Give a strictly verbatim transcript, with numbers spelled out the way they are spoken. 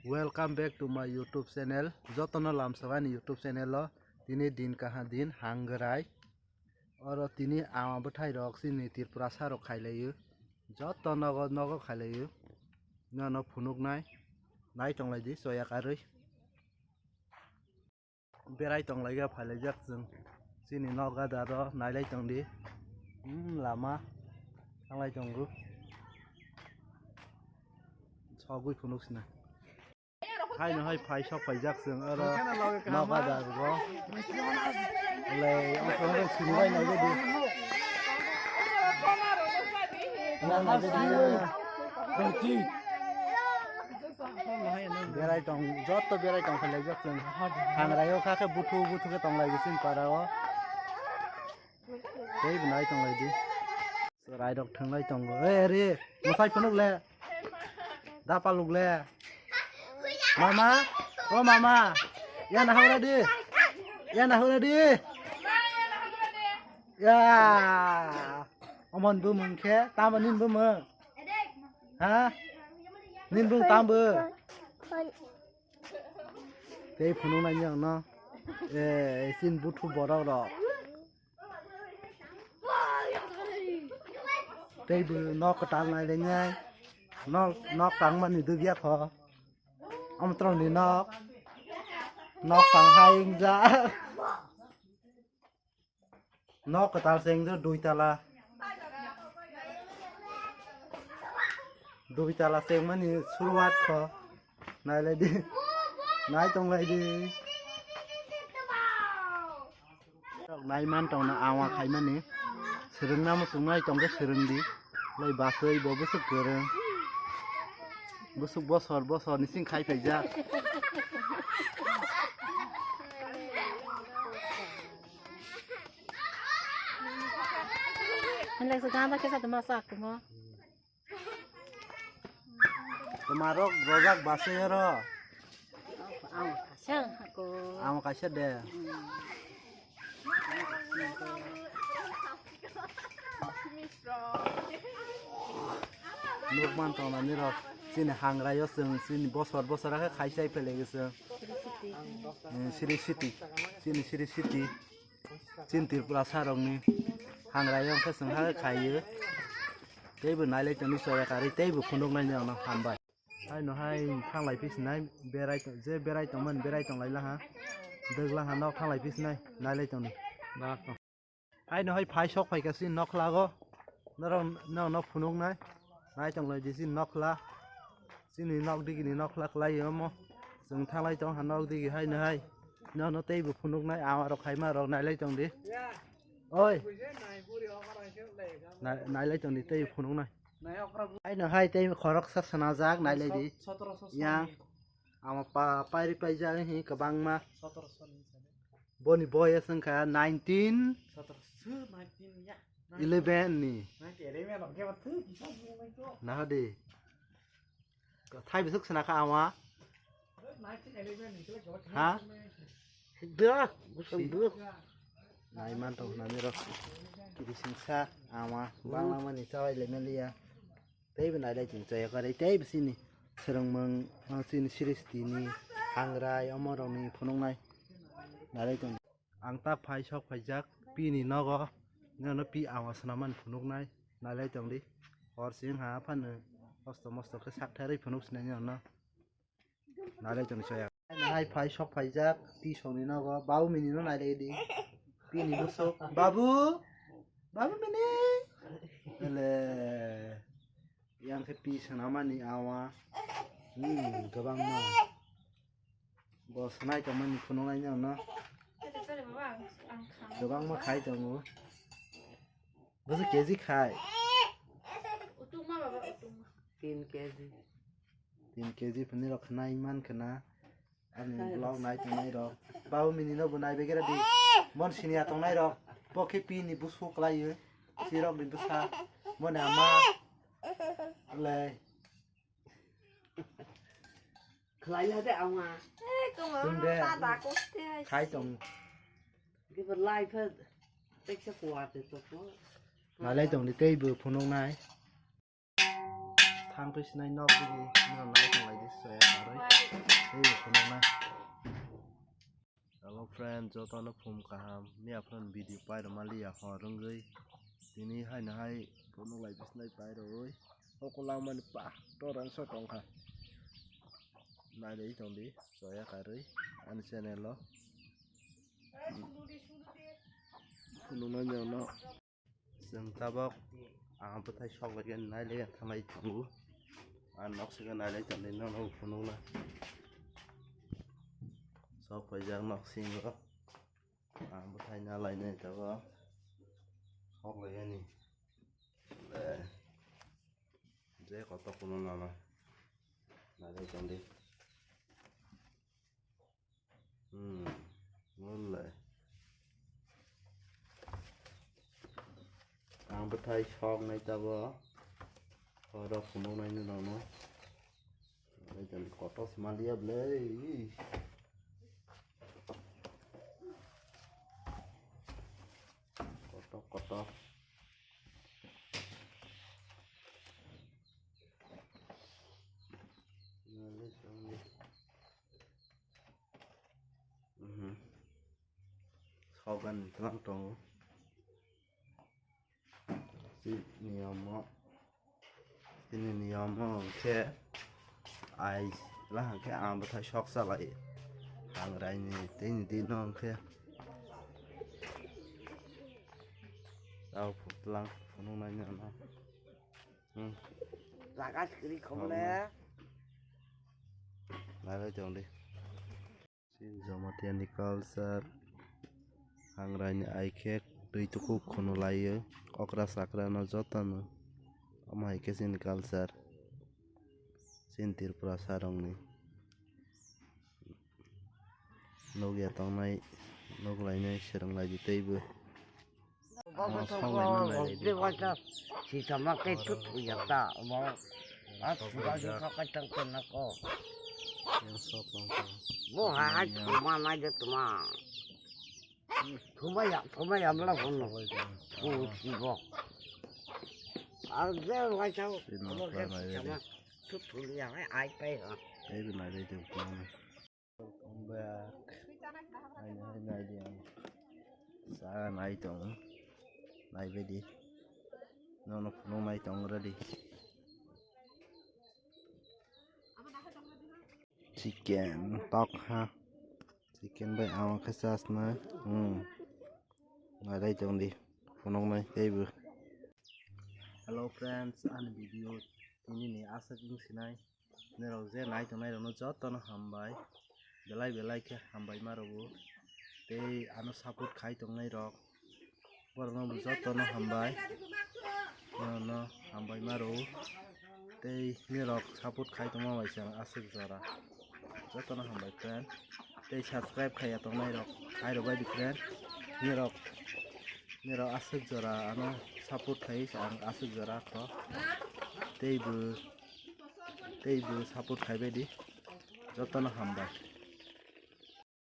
Welcome back to my YouTube channel. Jotono lamsok ani YouTube channel o. Tini din kaha din hangrai. Oro tini ama bwthai rok chini Tripura sa rok khailaio. Joto nogo nogo khailaio. Nono phunuknai. Nai tonglai di choya karwi. Berai tonglaikha, phailaijak chwng. Chini nok gadaro nailai tongdi. Hmm, lama thanglai tongo. Sogwi phunuk sina. Haino hai phai sok phaijak chwng oro nok gadaro. Le, ongkhorong sini bai nailai di. Berai tong, joto berai tong khe laijak chwng. Hangraio kha khe buthu buthu khe tong lai bisin para o. Tei bo nai tong lai di. Rai rok thang lai tongo. Oi, ari, mwsai phunuk le. Da paluk le. Mama, o mama. Ya na hura di. Ya na hura di. Ya. Omon bu mung khe, tamo nin bu mung. Ha? Nin bung tam bo? Tei phunuk nai ang no. Eh, sin buthu borok rok. Tei bo nok kwtal nai le nai. Nok, nok tang mani dubya kho. Amtwrong ni nok. Nok tang hai wng jak. Nok kwtal se wngdo dui tala. Dui tala se wngmani suruat kho. Nailai di. Nai tonglai di. Nai man tongna awa khaimani. Swrwngna muchung nai tongkhe swrwng di. Lai baswi bo bwswk kwrwng. Bwswk bosor bosor nising khai phaijak. Hendek se ganda kesa tuma sak tuma. Tuma rok rojak basai oro. Ang kasang ko. Ang kasang de. Nukman tongnani rok chini hangraio chwng chini bosor bosor khe khaisai pele gese. Siri city, chini siri city. Chin Tripura sarokni hangra yong khe chwng ha khaio. Teibo nailai tongni choya karwi teibo phunuknai ni ano hambai. Haino hai thanglai phi sinai berai tong, je berai tongmani berai tonglai laha. Dwgla ha nok thanglai phi sinai nailai tongni. Haino hai phai sok phaika si nokhla go. Norok no no phunuknai. Nai tonglai di si nokhla. Chini nok digi ni nokhla khlai omo. Chwng thanglai tong ha nok digi haino hai. Nono teibo phunuknai, amarok khaima rok nailai tong di. Oi. Nai-, nailai tong di tei phunuknai. Haino hai tei khoroksa swnajak nailai di. Yang ama pa-, pairi paijak hi kwbangma. Boni boyes wngkha nineteen eleven ni. Nahadi. Thai bwswk swnakha ama. Ha? Dwak, bwswk dwak. Naiman tong nani rok. Kiri singsa ama bangma mani chawai le meliya. Teibo nailai chwng chaya kare teibo chini swrwngmung, chini sristini hangrai omorokni phunuknai. Nailai tong. Ang ta phai sok phaijak pini nogo, nono pi awa swnamani phunuknai, nailai tongdi. Hor sing ha phano kosto mosto khe sak tharwi phunuk sinai nono. Nailai tongdi soya. Hai phai sok phaijak pi songni nogo, babu mini no nailai di. Pini bwswk, babu, babu mini. Ele, yang khe pi swnamani awa. Hmm, kwbangma. Bo swnai tongmani phunuknai nono. Kwbangma khai tongo. Bwswk K G khai? Tin K G. Tin K G phunirok khnai man khna. Ani vlog nai tongnai rok. Babu mini no bo nai begera di. Mon siniya tongnai rok. Bo khe pi ni busu klai. Sirok ni bwsa. Mone ama. Le. Khlai la de ama. Tum de. Khai tong. Gibo lai phe. Teksa kuwa te to ko. Nalai tong di tei bo phunuk nai. Thang khe sinai nok digi, no nai tong lai di soya karwi. Friend, jotono phum kaham, miya phone video pairok maliya hor wngwi. Tini haino hai phunuk lai bisnai pairogwi. Hoko langmani pa, torang so tongkha. Nailai tongdi, soya karwi, ani channel o. Phunuknai nokno. Chwng tabok ang bwthai sok bai khe nailai thanglai tongo. Ang nok saka nailai tongdi nono phunukna. Sok paijak nok singo. Ang bwthai nalainai tabok. Sok lai ani. Le. Je kotor phunuknano. Nailai tongdi. Hmm, wallai. Ang bwthai sok nai tabok. Oro phunuk nai nokno. Wallai tong kotor se maliya bwlai. Kotor, kotor. Wallai tong. Mhm. Sogan twlang tongo. Chini niyamo, chini niyamo hwnkhe ai lahai khe ang bwthai sok salai. Hangrai ni tei ni di no hwnkhe. Tao phutlang phunuk nai no. Hmm. Jaga sikri khobole. Nai bai tong di. Chini Jamatia ni culture, hangrai ni ai khe twi tuku khunu laio, okra chakra no joto no. Omo hai khe chini culture, chini Tripura sa rok ni. Nukya tongnai, nuklainai, swrwnglaidi teibo. Omo sok laina nailai di. Sitama khe thut thuyata, omo. A thura jotho kaitor kena ko. Yang sok tong tong. Bo ha ha thuma nai de tuma. Thuma ya, thuma ya mla hono. Ko sibo. Ar je wai chao. Sitama thut thuya ai pai ha. Teibo nailai di. Welcome back. Naidi, naidi, naidi ang. Sa nai tong. Nai bedi. Nono phunuk nai tong ready. Chicken tok ha. Chicken bai ang khe chasna. Hmm. Nai tong di. Phunuk nai teibo. Hello friends, ani video tini ni aswk wng sinai. Norok je nai tongnai rokno jotono hambai. Belai belai khe hambai ma rwo. Tei ano support khai tongnai rok. Borokno bo jotono hambai. Nono hambai ma rwo. Tei norok support khai tongma bai se ang aswk jora. Jotono hambai friend. Tei subscribe khaiya tongnai rok. Khai rok bai di friend. Norok, norok aswk jora ano support khai se ang aswk jora kho. Tei bo Tei bo support khai bai di. Jotono hambai.